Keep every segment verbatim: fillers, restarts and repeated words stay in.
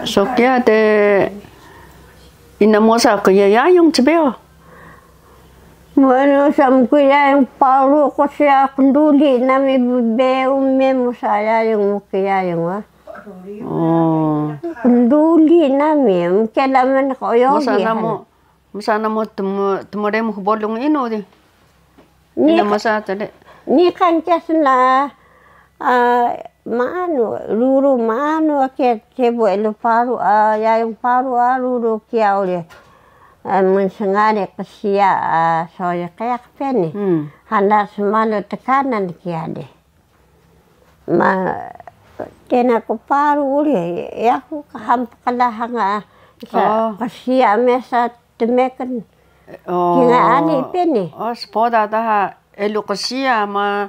So kiya de ina mosa kiya yayung cbeyo. Manu sa mkiyayung paru qsiya qnduli nami bbeyo me mosa yayung mkiyayung wa. Oh. Qnduli nami mkela men ko yogi. Mosa namu, mosa namu tmu, tmu remu bolung inu di. Ina mosa tade. Niqan kiya sna, ah, maanu, ruru maanu kiya cbeyo elu paru, ah, yayung paru, ah, ruru kiya uri. Ah, mnsngari qsiya, ah, so yqeyaq peni. Hmm. Hana smalu tkanan kiya de. Ma, tena ku paru uri, yaku ka han pqlahang, ah, sa qsiya mesa tmekan. Oh. Kinga ani peni. Oh, spoda daha elu qsiya ma,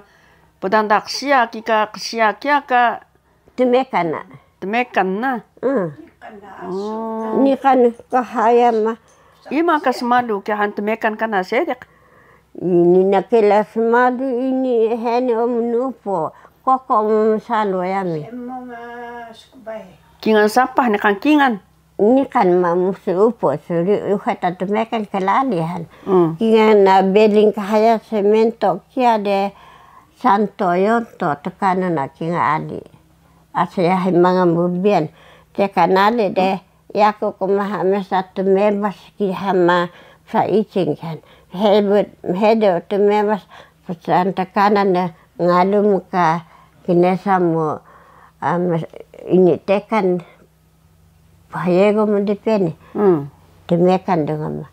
pdaan da qsiya kika qsiya kiya ka. Tmekan na. Tmekan na. Hmm. Oh. Niqan ka haya ma. Ima ka smalu kiya han tmekan kana seediq? Ini na kela smalu ini heni om nupo. Koko msalu yami. Kingan sapah niqan kingan. Niqan ma musu upo suri uha ta tmekan kela ali han. Hmm. Kingan na beling ka haya semento kiya de santo yonto tkanan na kinga ali. Asi yahi mangal bubiyan. Teka nali de, yaku ku maha mesa tmebas ki hama sa icing kan. Hebut, hedo tmebas pesan tkanan de ngalum ka kinesa mu, ah, ini tekan payego mu dipeni. Hmm. Tmekan dengan ma.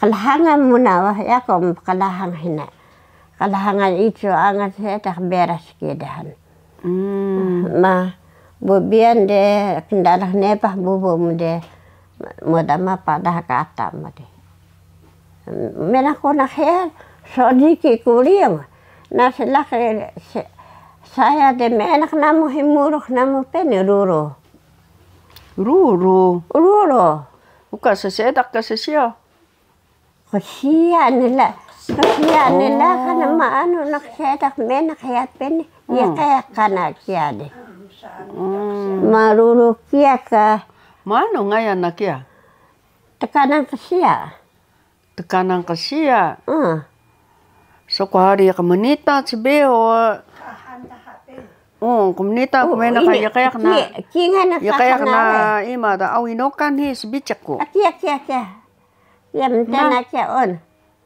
Qlhangan mu na wa, yaku qlhang hina. Qlhangan icu angat seediq beras kiya de han. Hmm. Ma, bubiyan de kndalax nepah bubu mu de, moda mapa daha ka ata mu de. Mena ku naq hiya, so diki ku riyung. Nasi laqi saya de menaq namu himurux namu peni ruru. Ruru. Ruru. Uka seseediq ka sesiyo. Qsiya nila, qsiya nila kana maanu naq seediq menaq hiya peni, hmm, yqeyaq kana kiya de. Hmm. Ma ruru kiya ka. Maanu ngayan na kiya? Tkanan qsiya. Tkanan qsiya. Hmm. So ku hari qmnita cbeyo. Oh, qmnita ku menaq ka yqeyaq na. Kingan na yqeyaq na ima da awi nokan hi sbicaq ku. Kiya, kiya, kiya. Ya, mntena kiya on.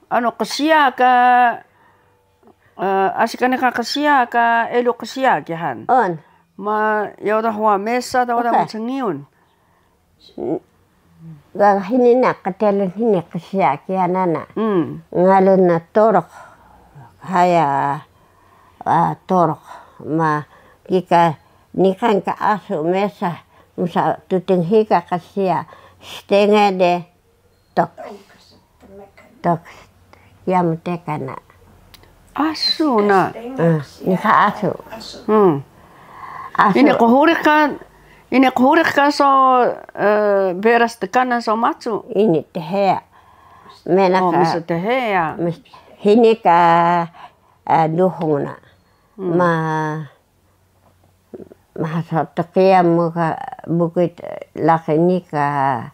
Ano qsiya ka, eh, asi ka niqan qsiya ka elu qsiya kiya han. On. Ma, ya uda huwa mesa, da uda mcngiyun. Ga hini na, qtelun hini qsiya kiya nana. Hmm. Ngalun na torok. Haya, ah, torok. Ma, kika niqan ka asu mesa, msa tuting hika qsiya. Stenge de, Tok. Tok. Kiya mteka na. Asu na. Hmm, niqan asu. Hmm. Asu. Ini qhuriq ka, ini qhuriq ka so, eh, beras tkanan so macu. Ini teheya. Menaq ka. Oh, mesa teheya. Hini ka, eh, duhung na. Hmm. Ma Maha so tkiya mu ka bukit laqi ni ka,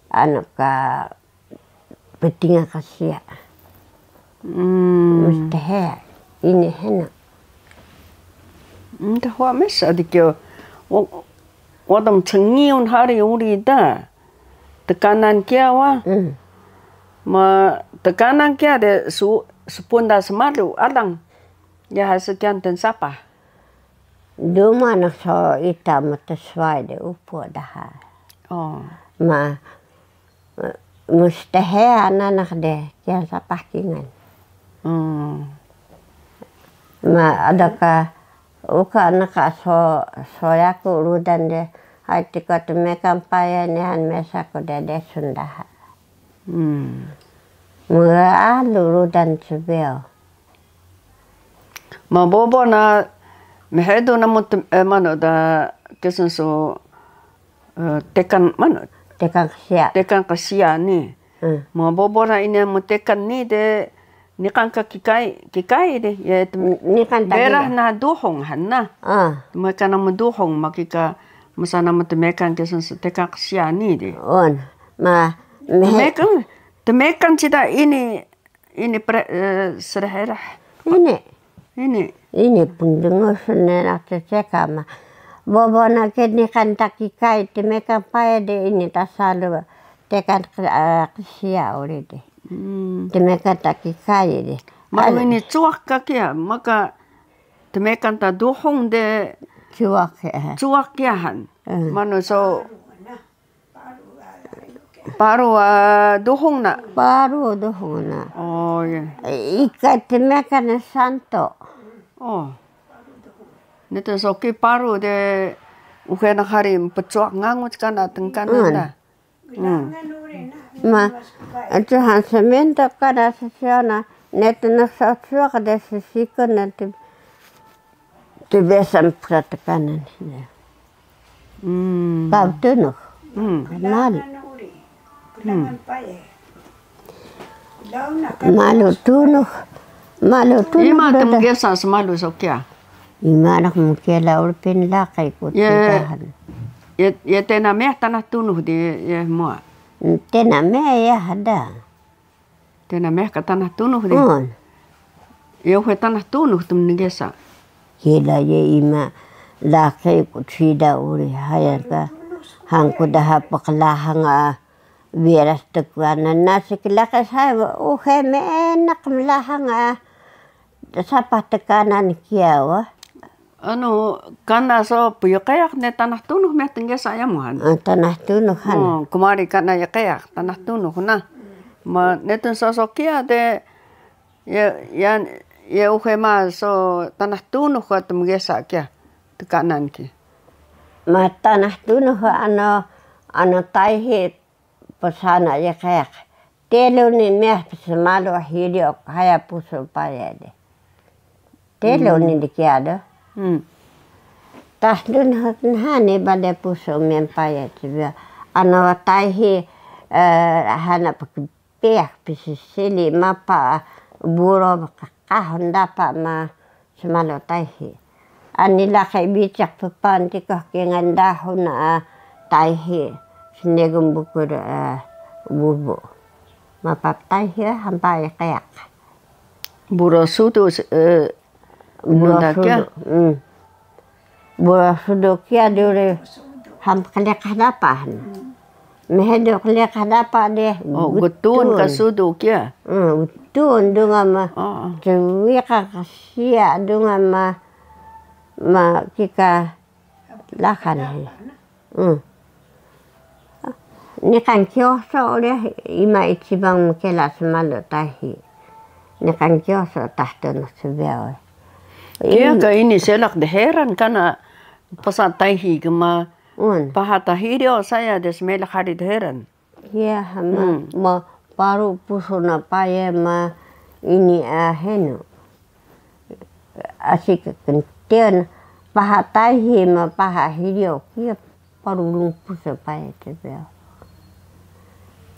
anu ka, ptinga qsiya. Hmm. Mstehe, ini hena. Nda huwa mesa di kiya, wa-, wada mcngiyun hari uri da. Tkanan kiya wa. Hmm. Ma tkanan kiya de su-, spun da smalu alang. Ya, ha, sekian tnsapah. Duma naq so ita mtswai de upu daha. Oh. Ma, mstehe nanaq de, kiya sapah kingan. Hmm. Ma, ada ka, uka naq ka so, so yaku rudan de, hai tiko tmekan paya nihan mesa ku de desun daha. Hmm. Mgaalu rudan cbeyo. Ma bobo na mhedu namu te-, eh, manu da kesun so, eh, tekan manu? Tekan qsiya. Tekan qsiya ni. Hmm. Ma bobo na ini mu tekan ni de niqan ka kikai, kikai de, ya, tem-, niqan ta berah kikai. Na duhung han na. Ah. Meka namu duhung ma kika Msa namu tmekan kesun steka qsiya nii di. Un. Ma, mehe. Tmekan, tmekan cida ini, ini pre, eh, srherah. Ini. Ini. Ini pndngus ne na ceceka ma. Bobo na ke niqan ta kikay tmekan paye de ini ta salu tekan qi-, eh, qsiya uri de. Hmm. Tmekan ta kikay de. Malu ini cuwak ka kiya, maka tmekan ta duhung de cuwak ya. Cuwak kiya han. Hmm. Manu so paru, ah, duhung na. Paru duhung na. Oh, iya. Ika tmekan santo. Oh. Nitu so ki paru de uxe na hari mpcuwak nganguc kana tngkanan da. Hmm. Ma, acu han semento kana sesiona, nitu na so cuwak de sesikun na tu, tu besan pratekanan. Hmm. Pau tunux. Hmm. Mal. Hmm. Malu tunux. Malu tunux. Ima do tmgesa smalu so kiya? Ima naq mkela uri pin laqi ku. Ye, tidahan. Ye, ye tena meh tanah tunux di, ye mua. Tena meh ya hada. Tena meh ka tanah tunux di. Un. Ye uxe tanah tunux tmgesa. Kela ye ima laqi ku cida uri haya ka. Hangku daha pklahang, ah, biras tkuanan nasi klaqi saya uxe meenak mlahang, ah. Sapah tkanan kiya wa. Anu, kana so pyqeyaq ne tanah tunux meh tmgesa yamu han. Ah, tanah tunux han. Oh, kmari kana yqeyaq tanah tunux na. Ma netun so so kiya de, ya, ya, ya uxe ma so tanah tunux ka tmgesa kiya tkanan ki. Ma tanah tunux ano, ano Tayhi psana yqeyaq. Teru ni meh psmalu hiriyo haya pusu paye de. Teru ni di kiya do. Hmm. Tas dun hot nhani bale pusu meh paye cbiyaw. Ano Tayhi, eh, hana pkpeyaq psisili mapa buro qahun dapa ma smalu Tayhi. Ani laqi bicaq ppantiq ka kingal dahun, ah, Tayhi. Snegun bukur, ah, bubu. Mapa Tayhi, ah, hampa yqeyaq. Buro sudu, eh, buro sudu kiya? Hmm. Buro sudu kiya duri hampa qleqah dapa han. Mhedu qleqah dapa de. Oh, gtun ka sudu kiya. Hmm, gtun dungan ma. Oh, oh. Cwiqa qsiya dungan ma, ma kika lakan he. Hmm. Niqan kiyoso uri ima ichiban mkela smalu Tayhi. Niqan kiyoso tah tunux cbiyaw. Kiya ka ini selaq dheran kana psa Tayhi kma. Un. Paha ta hiriyo saya de smelaq hari dheran. Iya, ma, hmm, ma paru pusu na paye ma ini, ah, henu. Asi kkntiyan paha Tayhi ma paha hiriyo kiya paru lung pusu paye cbiyaw.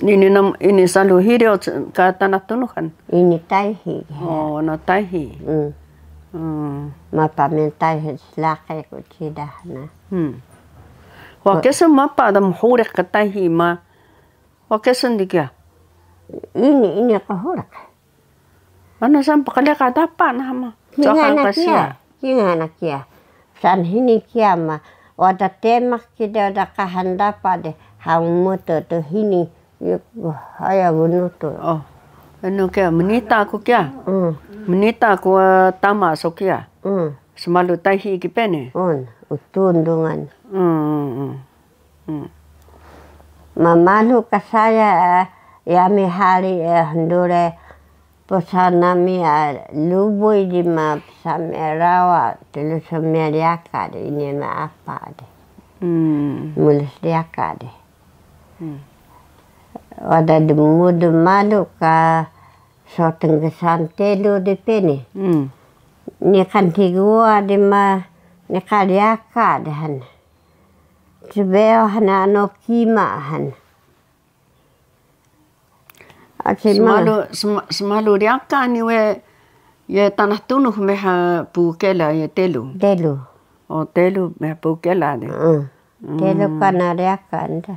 Ini nam, ini salu hiriyo ka tanah tunux han? Ini Tayhi. Oh, na Tayhi. Hmm. Hmm. Mapa meen Tayhi slaqi ku cida na. Hmm. Wa kesun mapa da mhuriq ka Tayhi ma. Wa kesun di kiya? Ini, ini qhuriq. Ana san pqleqah dapa na ma. Kingal na kiya. Kingal na kiya. San hini kiya ma. Wada temaq kida da qahan dapa de. Hang mutu tu hini. Haya gnutu. Oh. Anu kiya, mnita ku kiya. Hmm. Mnita ku, eh, tama so kiya. Hmm. Smalu Tayhi ki peni. Un, utun dungan. Hmm, hmm, hmm. Hmm. Ma malu ka saya, eh, yami hari, eh, ndure psa nami, eh, lubuy di ma psa mi rawa, telu smi riyaka di ini ma apa di. Hmm. Mulus riyaka di. Hmm. Wada dmudu malu ka so tnggesan teru di peni. Hmm. Niqan tiguwa di ma, niqan riyaka di han. Cbeyo hana ano kima hana. Asi ma. Smalu, sma-, smalu riyaka ni we, ye tanah tunux mha pukela ye teru. Teru. O, teru mha pukela ni. Mm. Teru kana riyaka nda.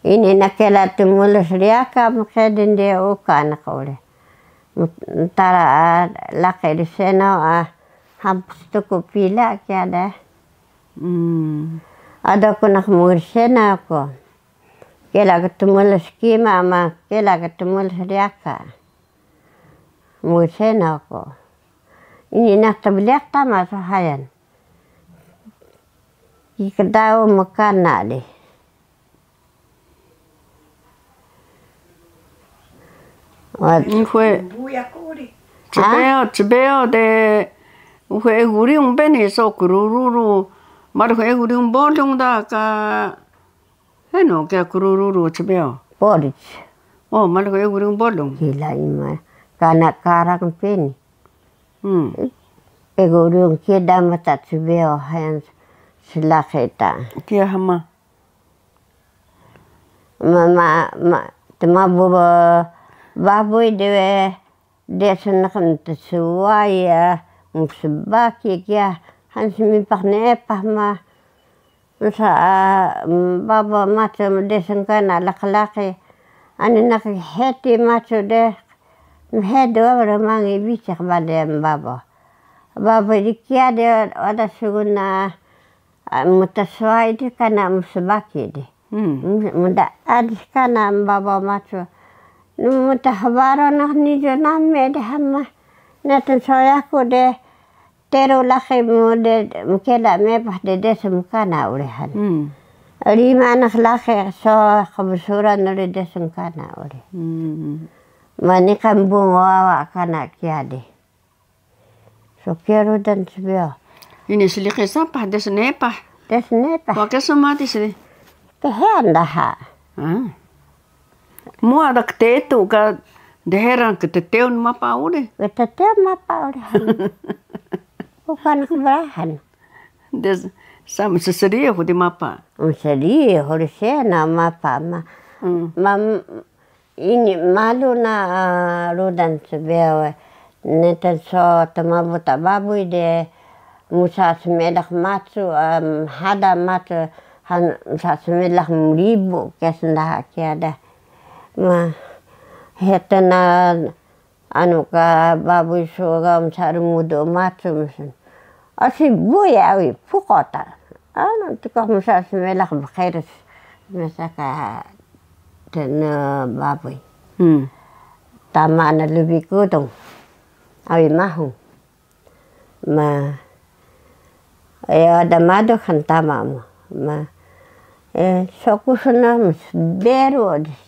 Ini na kela tmulus riyaka mqedin de uka naq uri. Mtara laqi rseno, hampuc tuku pila kiya da. Ada ku naq mgrseno ku. Kela ka tmulus kima ma kela ka tmulus riyaka. Mgrseno ku. Ini na tbleyaq tama so hayan. Kikdaw mkana di. Uxe, cbeyo, cbeyo de, uxe egu riyung beni so krururu, malu egu riyung bolung da ka, henu kiya krururu cbeyo. Poris. O, malu egu riyung bolung. Kila ima, kana karang peni. Egu riyung kiya da mata cbeyo hayan slaqi ta. Kiya hama. Ma, ma, ma, tmabu babuy de, de snaq mtswai ya, msbaki kiya, han smipaq neepah ma. Msa, baba macu de snkana laqlaqi. Ani naq heti macu de, mhedu rmangi biciq bale baba. Baba di kiya de wada sugun na, mtswai di kana msbaki di. Mda adis kana baba macu. Mta hbaro naq nijo nami de hama. Netun so yaku de teru laqi mu de mkela mepah de de smkana uri han. Rima naq laqi so qbsuran uri de smkana uri. Mani ka mbung wawa kana kiya di. So kiya rudan cbeyo. Ini sliqi sapah de snepah. De snepah. Wake so mati sli. Tehean daha. Mu ada ktetu ka deheran kteteun mapa uri. Kteteun mapa uri. Uka naq brahan. De sama ssriye hudi mapa. Ssriye hudi sena mapa ma. Ma Ini malu na rudan cbeyo, netun so tmabu ta babuy de, musa smelaq macu, hada macu, musa smelaq mribu kesun daha kiya da. Ma, hetun na, anu ka babuy su ga musa rmudu macu musun. Asi buy awi puqu ta. Anu tikuh musa smelaq bqerus. Mesa ka tena babuy. Tama na lbi kudung. Awi mahung. Ma, e, ada madu kan tama mu. Ma, e, so kusun na msberu odis.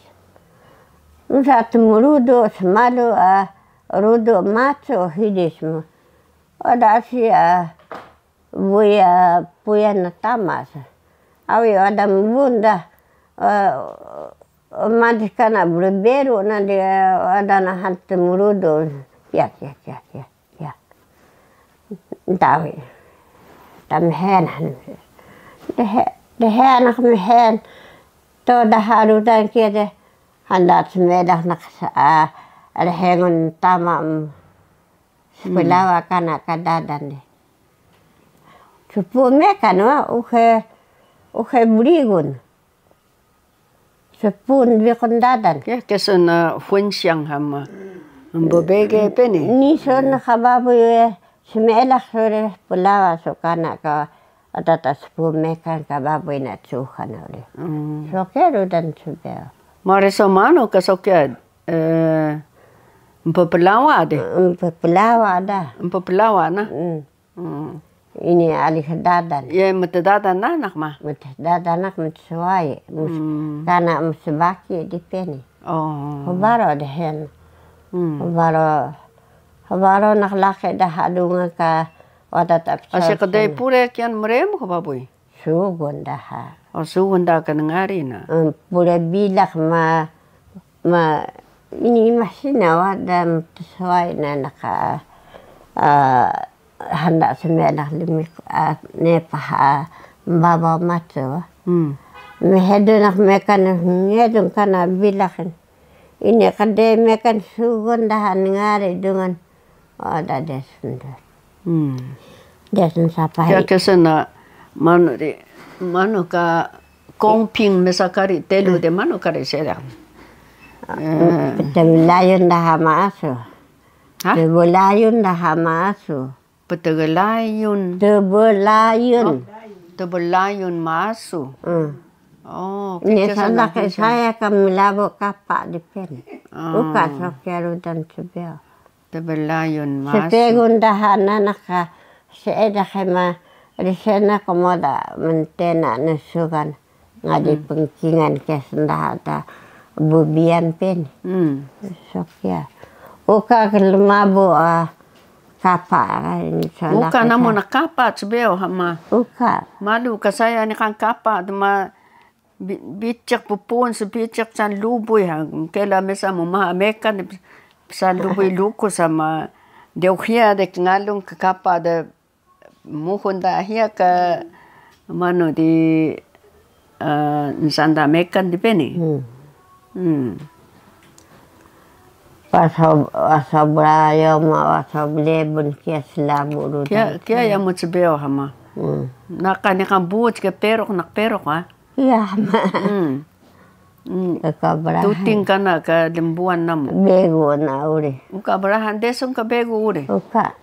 Musa tmrudu smalu, rudu macu hidis mu. Ada asi, buya puya na tama sa. Awi wada mbun da, madis kana bru beru na di, wada na han tmrudu. Ya, ya, ya, ya, ya. Ntawi. Tamhen han. Dehe, dehe anak mhen. To daha rudan kiya de. Handa smedah nak sa, rehengun tama. Splawa kana ka dadan de. Spuun mekan wa uxe, uxe brigun. Spuun biqun dadan. Ke, kesun na 分享 hama. Mbebege peni. Ni sun ka babuy we, smelah sure splawa so kana ka Ada ta spuun mekan ka babuy na cuxan uri. So ke rudan cbeyo. Mare so manu ka so ke, e, mpplawa de. Mpplawa da. Mpplawa na. Ini ali dadan. Ye mtdadan nanaq ma. Mtdadan nanaq mtswai. Kana msbaki di peni. Hbaro de hen. Hbaro, hbaro naq laqi daha dungan ka wada ta pcau. Asi qdey pure kiyan mremux babuy? Sugun daha. O, sugun daha knngari na. Pure bilaq ma, ma ini masina wada mtswai na naq, handa smelah lmik, nepah, baba macu. Mhedu naq mekan ngedun kana bilaq. Ini qdey mekan sugun daha nngari dungan. Ada desun da. Desun sapah. Ya kesun na Manu di, manu ka kongping mesa kari telu de manu kari seediq. Ptblayun daha maasu. Ha? Ptblayun daha maasu. Ptglayun. Tblayun. Oh, tblayun maasu. Hmm. Oh, ni kika sana laqi kisa. Saya ka mlabu kapa di peni. Oh. Uka so kiya rudan cbeyo. Tblayun maasu. Sepegun daha nanaq ka seediq hema risena ka moda mntena nsugan. Nga di pngkingan kiya sndaha ta bubiyan peni. Hmm. So kiya. Uka ka lmabu, ah, kapa, ah, ini so uka laqi namu sa. Na kapa cbeyo hama. Uka. Malu ka saya niqan kapa dma bi-, biciq pupun sbiciq san lubuy ha. Kela mesa mu maha mekan san lubuy luku sama. De uxiya de kngalun ka kapa de muhun da hiya ka manu di, eh, nsanda mekan di peni. Hmm. Hmm. Waso, waso brayo ma, waso blebun kiya slabu rudan. Kiya, kiya ya mu cbeyo hama. Hmm. Naka niqan buc ke perok, naq perok, ah. Iya, ma. Hmm. Hmm. Ka brahan. Tuting kana ka lmbuan namu. Begu na uri. Uka brahan desun ka begu uri. Uka.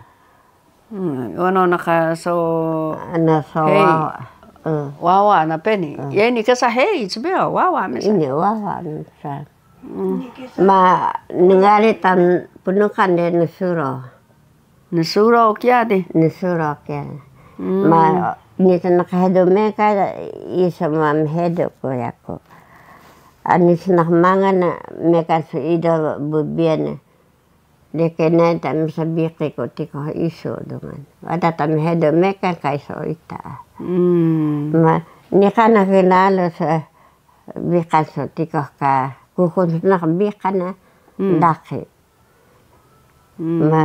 Hmm, ono naka so. Ana so hei. Wawa. Hmm. Wawa na peni. Hmm. Ya ini kesa hei, cbeyo, wawa mesa. Ini wawa mesa. Hmm. Ma, nengari tan pnukan de nsuro. Nsuro kiya di. Nsuro kiya. Hmm. Ma, ni tnaq hedu meka, iso ma mhedu ku yaku. Ani tnaq mangan meka su ido bubiyan. Deke nai ta mesa biqi ku tikuh isu dungan. Wada ta mhedu mekan ka isu ita. Hmm. Ma, niqan na knalu se biqan su tikuh ka kuxul naq biqan na daqi. Hmm. Ma,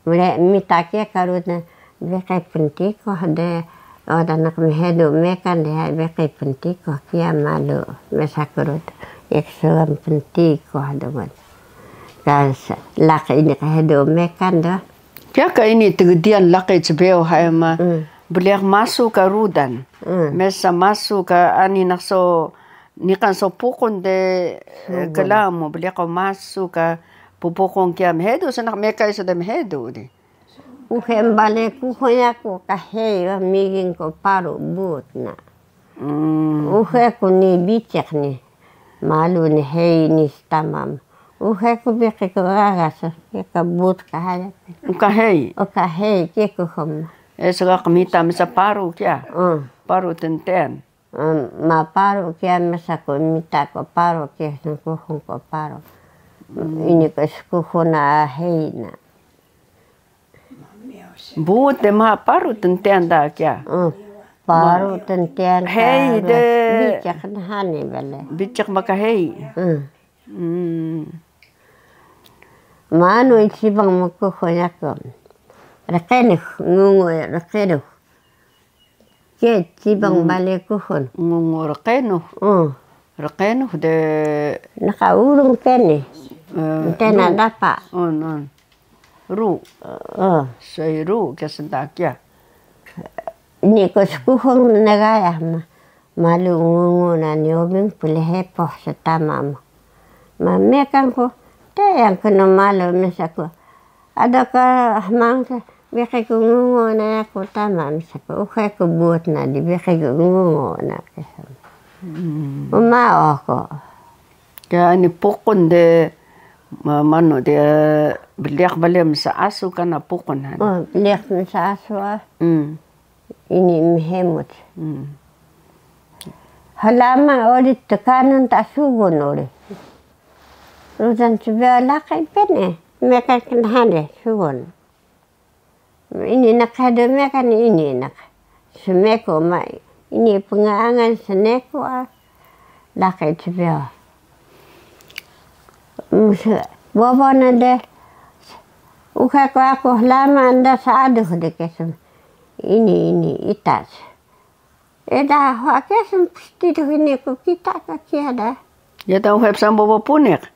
mle mita kiya ka rudan. Biqi pntikuh de, oda naq mhedu mekan de, biqi pntikuh kiya malu, mesa ka rudan. Iksugan pntikuh de, ka laqi ini ka hedu mekan de. Kiya ka ini tgdiyan laqi cbeyo haya ma, mm, bliq masu ka rudan. Mm. Mesa masu ka ani naq so, niqan so puqun de, eh, klaun mu, bliq masu ka ppuqun kiya mhedu, snaq mekay so de mhedu di. Uxe mbale kuxul yaku ka hei, migin ku paru buut na. Hmm. Uxe ku ni biciq ni. Malu ni hei ni stamam. Uxe ku biqi ku gaga so, ka buut ka haya. Uka hei. Uka hei, ke ku hom. Eh, sega qmita mesa paru kiya. Hmm. Paru tnten. Hmm, ma paru kiya mesa ku mita ku paru kiya, sngkuxul ku paru. Hmm. Ini ku skuxul na hei na. Buut de maha paru tntean da kiya. Mm, paru tntean ka hei de. Biciq nhani bale. Biciq maka hei. Mm. Mm. Manu icibang mkuxul yaku. Rqenux, ngungu rqenux. Ke cibang bale kuxul. Ngungu rqenux. Mm. Rqenux de. Naka urung keni. Eh, ntena dapa. Un, un. Ru. Eh. Soi ru ke senta kiya. Ini ku skuxul nagaya ma. Malu ngungu na nyobing pule hepoh stama ma. Ma mekan ku, teyang kena malu mesa ku. Ada ka hmang sa, biqi ku ngungu na yaku tama mesa ku. Uxe ku buut na di biqi ku ngungu na kesa. Hmm. Mao ku. Kiya ini puqun de, ma-, manu de, bliq bale mesa asu kana puqun han. Oh, bliq mesa asu, ah. Hmm. Ini mhemut. Hmm. Hlama uri tkanun ta sugun uri. Rudan cbeyo laqi peni, mekan knhade sugun. Ini naq hada mekan ini naq. Smeku ma ini pngaangan sneku, ah. Laqi cbeyo. Mus-, bobo na de. Uxe ku yaku hlama nda saadux de kesun. Ini, ini, itas. Eda, huwa kesun psti duh ini ku kita ka kiya da. Ya ta uxe psaan bobo puniq.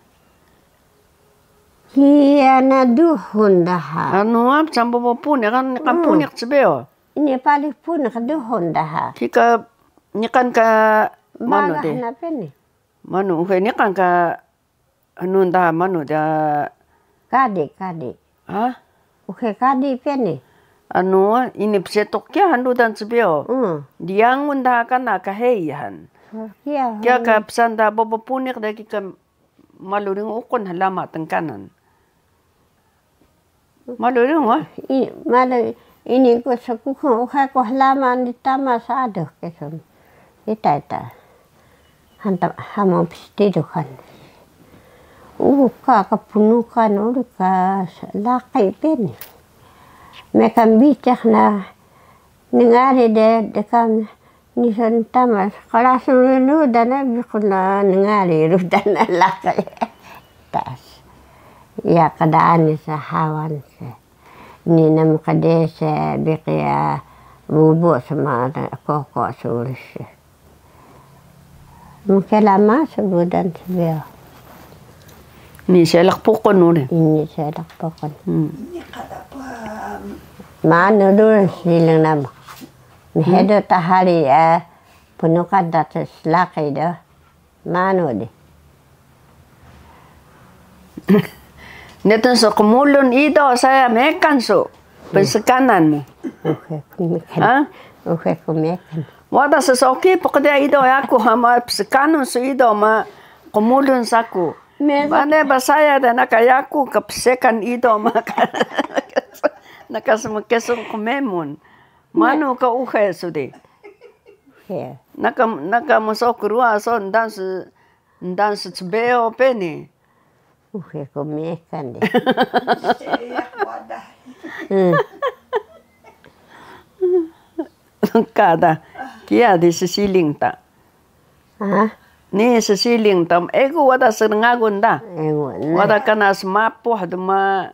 Kiya na duhun daha. Anu, ah, psaan bobo puniq, kan, kan puniq cbeyo. Ini pali pun ka duhun daha. Kika niqan ka manu de. Manu uxe niqan ka anu daha manu de. Kadi, kadi. Ha? Uxe kadi peni. Anu, ini psetuq kiya han rudan cbeyo. Diyangun daha kana ka hei han. Kiya ka psaan daha bobo puniq daha kika malu ringu uqun hlama tnkanan. Malu ringu wa? Malu ini ku sakuxun uxe ku hlama ni tama saduh kesun. Ita ita. Hanta hama pstiduhan. Uka ka pnukan uri ka laqi peni. Mekan bicah na nengari de dekan nisan tama qrasun rudan na biqun na nengari rudan na laqi. Tas. Ya qdaan ni sahawan se. Ni nam qdese biqi ya bubu sma koko sulis. Mkela ma sbudan cbeyo. Ni selaq puqun uri. Ini selaq puqun. Manu dulu siling nama. Mhedu tahari pnukan ta slaqi do. Manu di. Netun su qmulun ido saya mekan su. Pnsekanan mu. Uxe ku mekan. Ha? Uxe ku mekan. Wada ssoki pqdiya ido yaku hama psekanun su ido ma qmulun saku. Bale ba saya de naka yaku ka psekan ido ma ka. Naka smkesun qmemun. Manu ka uxe su di. Naka, naka mso kruwa so ndan su, ndan su cbeyo peni. Uxe ku mekan de. Kada kiya di ssiling ta. Ni ssiling ta egu wada srngagun da. Wada kana smapuh dma.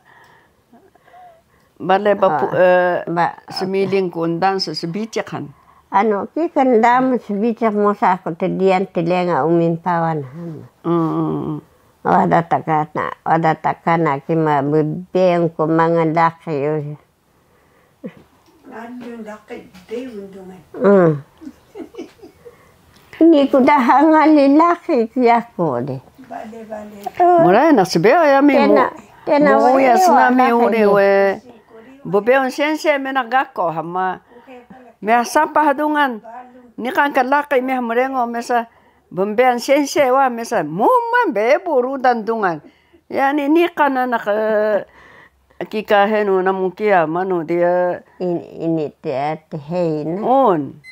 Bale ba smiling ku ndan sbiciq han. Anu, kika ndan sbiciq mosa ku tdiyan tlenga umin pawan han. Wada takana, wada takana kima bbeun ku mangal laqi. Ngalun laqi deun dungan. Ini ku daha ngali laqi kiya ku de. Bale, bale. Mura naq sbeyo yami mu. Tena, mu uya snami uri we. Bbeun sense mena gako hama. Meha sapah dungan. Niqan ka laqi meha mrengo mesa bbeun sense wa mesa. Muman bebu rudan dungan. Yani niqan nanaq kika henu namu kiya manu diya. Ini tehei na. Un.